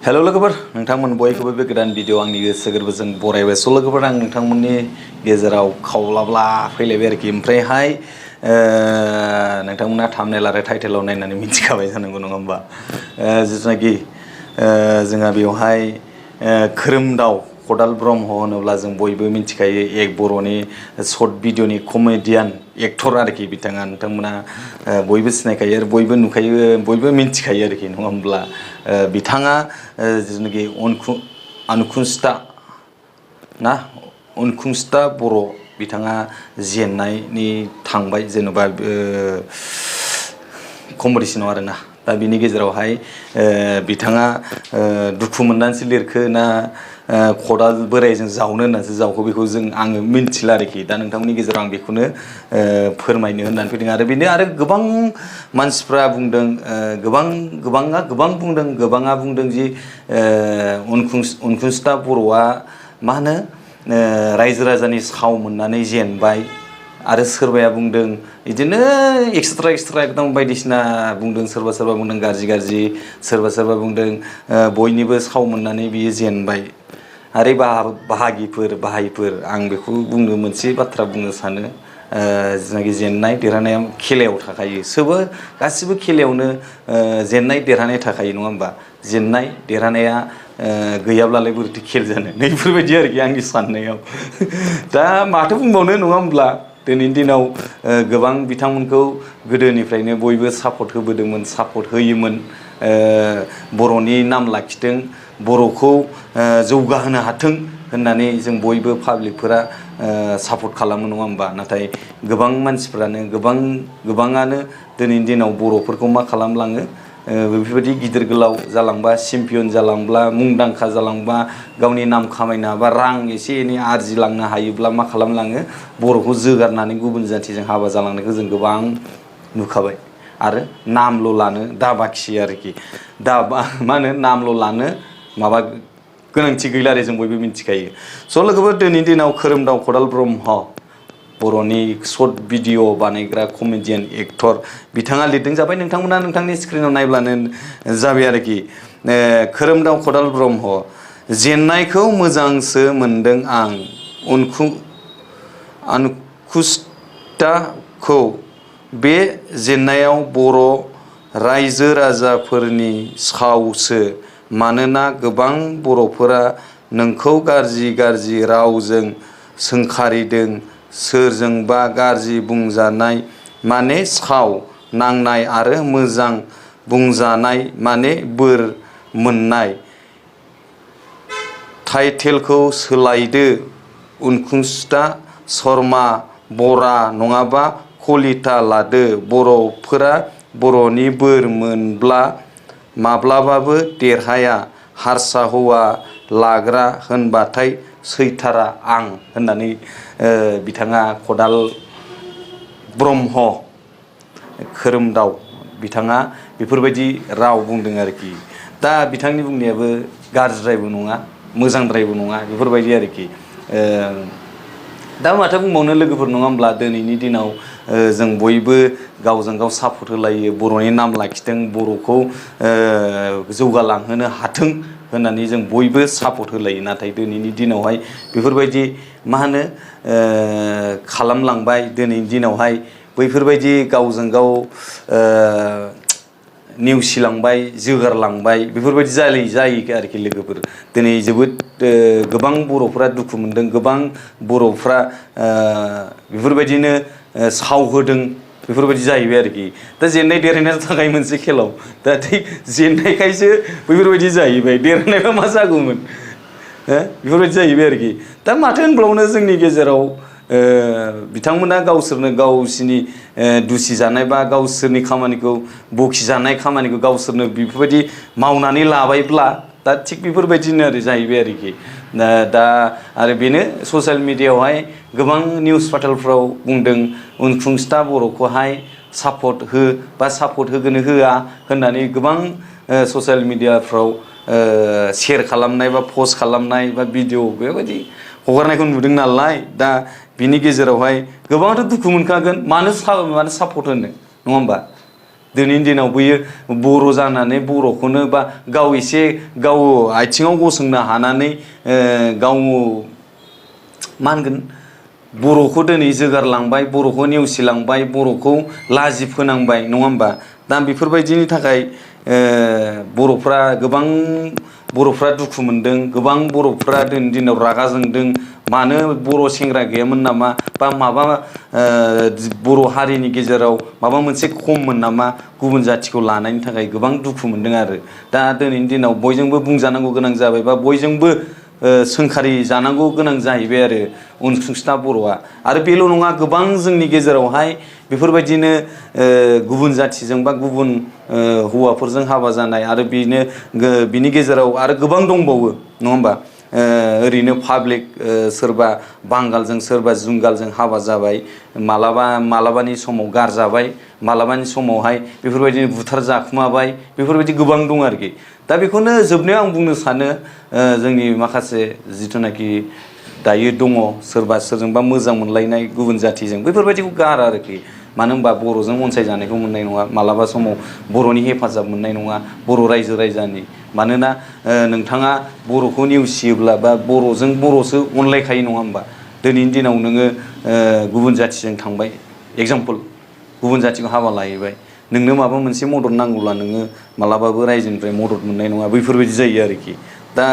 hello लोगोफोर नोंथांमोन बयखौबो बे गोदान भिडिअ आंनि गोसो गोरबोजों बरायबाय स' लोगोफोर आं नोंथांमोननि गेजेराव खावलाब्ला फैलायबाय आरोखि ओमफ्रायहाय नोंथांमोना थाम्बनेल आरो टाइटेलाव नायनानै मिथिखाबाय जानांगौ नङा होमबा जिथुनाखि जोंहा बेवहाय खोरोमदाव कदाल ब्रह्म होनोब्ला जों बयबो मिथिखायो एक बर'नि शर्ट भिडिअनि कमेडियान एक्टर आरोखि बिथाङा नोंथांमोना बयबो सिनायखायो आरो बयबो नुखायो बयबो मिथिखायो आरोखि नङा होमब्ला बिथाङा जिथुनाखि अनुकुंसिता ना अनुकुंसिता बर' बिथाङा जेननायनि थांबाय जेनेबा कम्पिटिसनाव आरोना दा बिनि गेजेरावहाय बिथाङा दुखु मोननानैसो लिरखो ना खदाल बोराइजों जावनो होननानैसो जावखो बेखौ आङो मिन्थिला आरोखि दा नोंथांमोननि गेजेराव आं बेखौनो फोरमायनो होननानै फैदों आरो बेनो आरो गोबां मानसिफ्रा बुंदों गोबाङा बुंदों जि अनुकुंसिता बर'आ मा होनो रायजो राजानि साव मोननानै जेनबाय आरो सोरबाया बुंदों बिदिनो एक्सट्रा एकदम बायदिसिना बुंदों सोरबा बुंदों गाज्रि सोरबा बुंदों बयनिबो साव मोननानै बियो जेनबाय आरो बाहागिफोर आं बेखौ बुंनो मोनसे बाथ्रा बुंनो सानो जिनाखि जेननाय देरहानाया खेलायाव थाखायो गासिबो खेलायावनो जेननाय देरहानाय थाखायो नङा होमबा जेननाय देरहानाया गैयाब्लालाय बोरैथो खेल जानो नैफोरबायदि आरोखि आंनि साननायाव दा माथो बुंबावनो नङा होमब्ला दिनैनि दिनाव गोबां बिथांमोनखौ गोदोनिफ्रायनो बयबो सापर्ट होबोदोंमोन सापर्ट होयोमोन बर'नि नाम लाखिथों बर'खौ जौगाहोनो हाथों होननानै जों बयबो पाब्लिकफोरा सापर्ट खालामो नङा होमबा नाथाय गोबां मानसिफ्रानो गोबाङानो दिनैनि दिनाव बर'फोरखौ मा खालामलाङो बेफोरबायदि गिदिर गोलाव जालांबा चेम्पियन जालांब्ला मुंदांखा जालांबा गावनि नाम खामायनो हाबा रां एसे एनै आरजिलांनो हायोब्ला मा खालामलाङो बर'खौ जोगारनानै गुबुन जाथिजों हाबा जालांनायखौ जों गोबां नुखाबाय आरो नामल' लानो दाबाखियो आरोखि मा होनो नामल' लानो माबा गोनांथि गैला आरो जों बयबो मिथिखायो स' लोगोफोर दिनैनि दिनाव खोरोमदाव कदाल ब्रह्म बर'नि शर्ट भिडिअ बानायग्रा कमेडियान एक्टर बिथाङा लिरदों जाबाय नोंथांमोना नोंथांनि स्क्रिनाव नायब्लानो जाबाय आरोखि खोरोमदाव कदाल ब्रह्म जेननायखौ मोजांसो मोनदों आं अनुकुंसिताखौ बे जेननायाव बर' रायजो राजाफोरनि सावसो मानोना गोबां बर'फोरा नोंखौ गाज्रि रावजों सोंखारिदों सोरजोंबा गाज्रि बुंजानाय माने साव नांनाय आरो मोजां बुंजानाय माने बोर मोननाय टाइटेलखौ सोलायदो अनुकुंसिता शर्मा बरा नङाबा कलिता लादो बर'फोरा बर'नि बोर मोनब्ला माब्लाबाबो देरहाया हारसा हौवा लाग्रा होनबाथाय सैथारा आं होननानै बिथाङा कदाल ब्रह्म खोरोमदाव बिथाङा बेफोरबायदि राव बुंदों आरोखि दा बिथांनि बुंनायाबो गाज्रिद्रायबो नङा मोजांद्रायबो नङा बेफोरबायदि आरोखि दा माथो बुंबावनो लोगोफोर नङा होमब्ला दिनैनि दिनाव जों बयबो गावजों गाव सापर्ट होलायो बर'नि नाम लाखिथों बर'खौ जौगालांहोनो हाथों होननानै जों बयबो सापर्ट होलायो नाथाय दिनैनि दिनावहाय बेफोरबायदि मा होनो खालामलांबाय दिनैनि दिनावहाय बैफोरबायदि गावजों गाव नेवसिलांबाय जोगारलांबाय बेफोरबायदि जायो आरोखि लोगोफोर दिनै जोबोद गोबां बर'फ्रा दुखु मोनदों गोबां बर'फ्रा बेफोरबायदिनो साव होदों बेफोरबायदि जाहैबाय आरोखि दा जेननाय देरहानाया थाखाय मोनसे खेलाव दा जेननायखायसो बेफोरबायदि जाहैबाय देरहानायबा मा जागौमोन बेफोरबायदि जाहैबाय आरोखि दा माथो होनबावनो जोंनि गेजेराव बिथांमोना गावसोरनो गावसिनि दुसि जानाय बा गावसोरनि खामानिखौ बखिजानाय खामानिखौ गावसोरनो बेफोरबायदि मावनानै लाबायब्ला दा थिग बेफोरबायदिनो आरो जाहैबाय आरोखि दा आरो बेनो ससियेल मिडियायावहाय गोबां निउस पार्टेलफ्राव बुंदों अनुकुंसिता बर'खौहाय सापर्ट हो बा सापर्ट होगोन होआ होननानै गोबां ससियेल मिडियाफ्राव शेयार खालामनाय बा पस्ट खालामनाय बा भिडिअ बेबायदि हगारनायखौ नुदों नालाय दा बिनि गेजेरावहाय गोबाङाथ' दुखु मोनखागोन मानो सापर्ट होनो नङा होमबा दिनैनि दिनाव बैयो बर' जानानै बर'खौनो बा गाव एसे गाव आथिङाव गसंनो हानानै गाव मा होनगोन बर'खौ दिनै जोगारलांबाय बर'खौ नेवसिलांबाय बर'खौ लाजि फोनांबाय नङा होमबा दा बेफोरबायदिनि थाखाय बर'फ्रा गोबां बर'फ्रा दुखु मोनदों गोबां बर'फ्रा दिनैनि दिनाव रागा जोंदों मानो बर' सेंग्रा गैयामोन नामा बा माबा बर' हारिनि गेजेराव माबा मोनसे खममोन नामा गुबुन जाथिखौ लानायनि थाखाय गोबां दुखु मोनदों आरो दा दिनैनि दिनाव बयजोंबो बुंजानांगौ गोनां जाबाय बा बयजोंबो सोंखारि जानांगौ गोनां जाहैबाय आरो अनसुंथा बर'आ आरो बेल' नङा गोबां जोंनि गेजेरावहाय बेफोरबायदिनो गुबुन जाथिजों बा गुबुन हौवाफोरजों हाबा जानाय आरो बिनि गेजेराव आरो गोबां दंबावो नङा होमबा ओरैनो पाब्लिक सोरबा बांगालजों सोरबा जुंगालजों हाबा जाबाय मालाबानि समाव गारजाबाय मालाबानि समावहाय बेफोरबायदिनो बुथार जाखुमाबाय बेफोरबायदि गोबां दं आरोखि दा बेखौनो जोबनायाव आं बुंनो सानो जोंनि माखासे जिथुनाखि दायो दङ सोरबा सोरजोंबा मोजां मोनलायनाय गुबुन जाथिजों बेफोरबायदिखौ गारा आरोखि मानो होनबा बर'जों अनसायजानायखौ मोननाय नङा मालाबा समाव बर'नि हेफाजाब मोननाय नङा बर' रायजो राजानि मानोना नोंथाङा बर'खौ नेवसियोब्ला बा बर'जों बर'सो अनलायखायो नङा होमबा दिनैनि दिनाव नोङो गुबुन जाथिजों थांबाय एगजामपोल गुबुन जाथिखौ हाबा लाहैबाय नोंनो माबा मोनसे मदद नांगौब्ला नोङो मालाबाबो रायजोनिफ्राय मदद मोननाय नङा बैफोरबायदि जायो आरोखि दा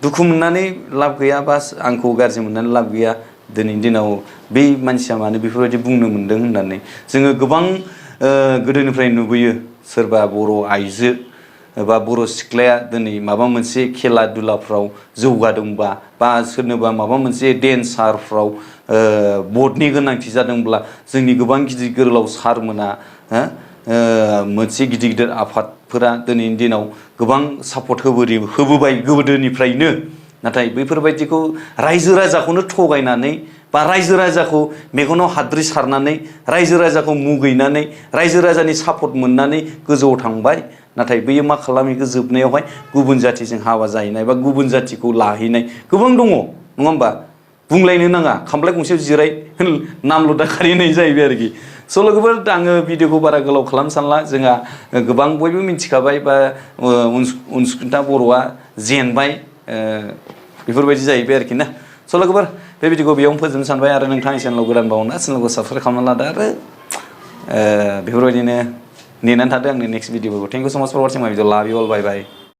दुखु मोननानै लाब गैया बा आंखौ गाज्रि मोननानै लाब गैया दिनैनि दिनाव बै मानसिया मानो बेफोरबायदि बुंनो मोनदों होननानै जोङो गोबां गोदोनिफ्राय नुबोयो सोरबा बर' आइजो बा बर' सिख्लाया दिनै माबा मोनसे खेला दुलाफ्राव जौगादोंबा बा सोरनोबा माबा मोनसे डेन्सारफ्राव भटनि गोनांथि जादोंब्ला जोंनि गोबां गिदिर गोलाव सारमोना मोनसे गिदिर गिदिर आफादफोरा दिनैनि दिनाव गोबां सापर्ट होबोबाय गोदोनिफ्रायनो नाथाय बैफोरबायदिखौ रायजो राजाखौनो थगायनानै बा रायजो राजाखौ मेगनाव हाद्रि सारनानै रायजो राजाखौ मुगैनानै रायजो राजानि सापर्ट मोननानै गोजौआव थांबाय नाथाय बैयो मा खालामहैखो जोबनायावहाय गुबुन जाथिजों हाबा जाहैनाय बा गुबुन जाथिखौ लाहैनाय गोबां दङ नङा होमबा बुंलायनो नाङा खामफ्लाय गंसेयाव जिराय नामल' दाखारि होननाय जाहैबाय आरोखि स' लोगोफोर आङो भिडिअखौ बारा गोलाव खालामनो सानला जोंहा गोबां बयबो मिथिखाबाय बा अनसुंथा बर'आ जेनबाय बेफोरबायदि जाहैबाय आरोखि ना स' लोगोफोर बे भिडिअखौ बेयावनो फोजोबनो सानबाय आरो नोंथांनि चेनेलाव गोदान बावना चेनेलखौ साबस्क्राइब खालामना लादो आरो बेफोरबायदिनो नेनानै थादो आंनि नेक्स्ट भिडिअखौ थेंक इउ सो माच फर वाचिं माय भिडिअ लाभ इउ अल बाय बाय